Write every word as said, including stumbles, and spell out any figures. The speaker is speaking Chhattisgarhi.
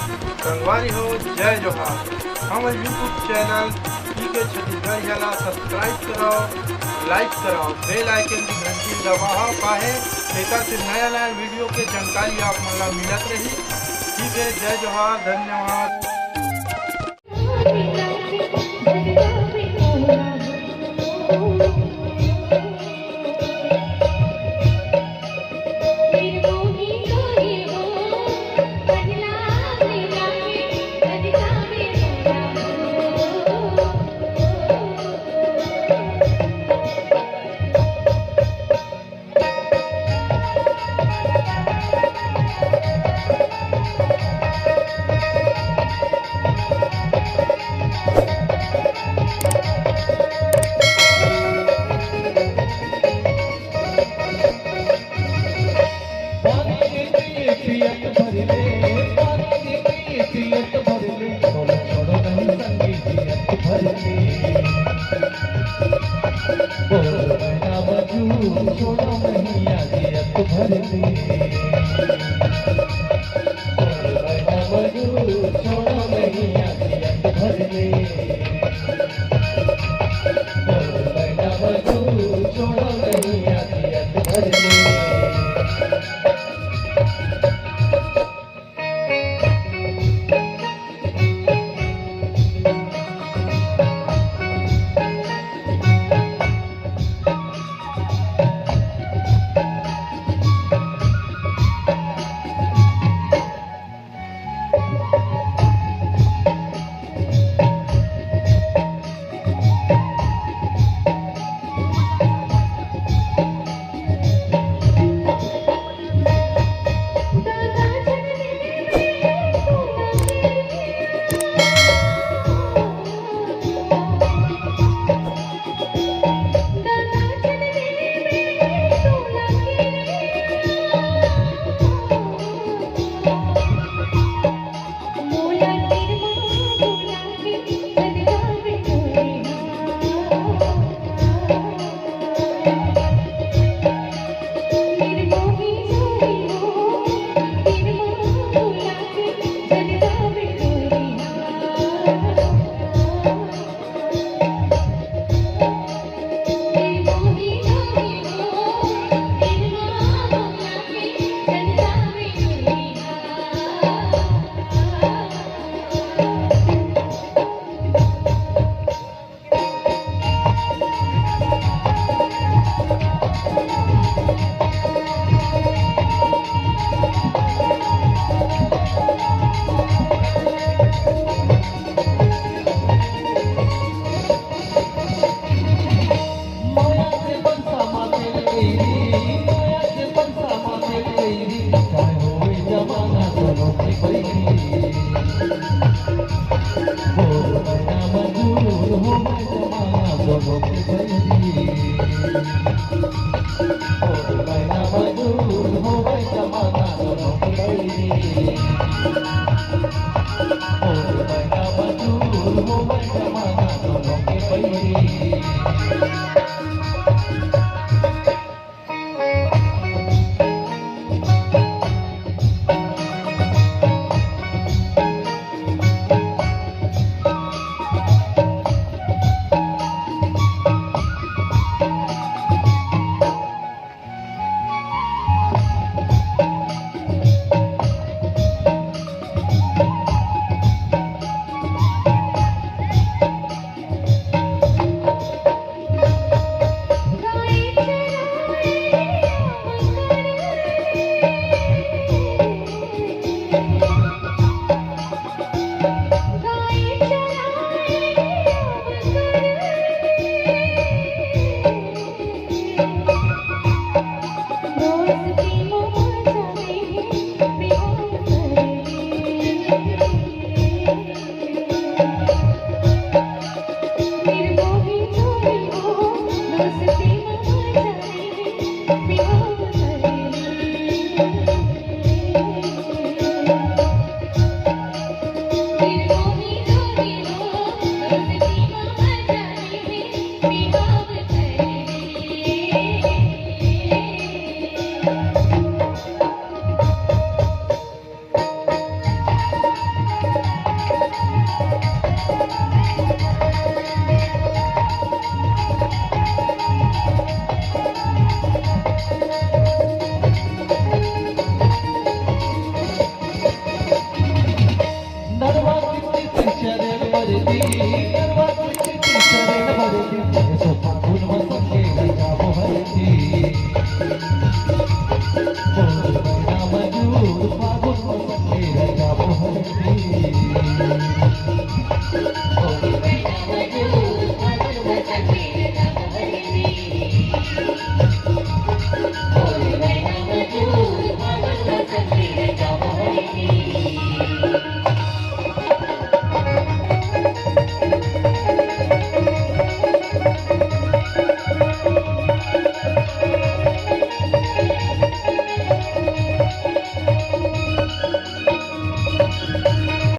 संगवारी हो, जय जोहार। हमर YouTube चैनल पीके छत्तीसगढ़िया ला सब्सक्राइब कराओ, लाइक कराओ, बेल आइकन की घंटी दबाओ, काहे एकर से नया नया वीडियो के जानकारी आप मन ला मिलत रही। ठीक है, जय जोहार, धन्यवाद। पानी दे पिए पियत भर ले, पानी दे पिए पियत भर ले, छोड़ो छोड़ो नहीं संगी पियत भर ले। बोल बना बजू, छोड़ो नहीं आज यत भर ले। बोल बना बजू, छोड़ो नहीं आज यत भर ले। बोल बना बजू, छोड़ो नहीं आज यत भर ले।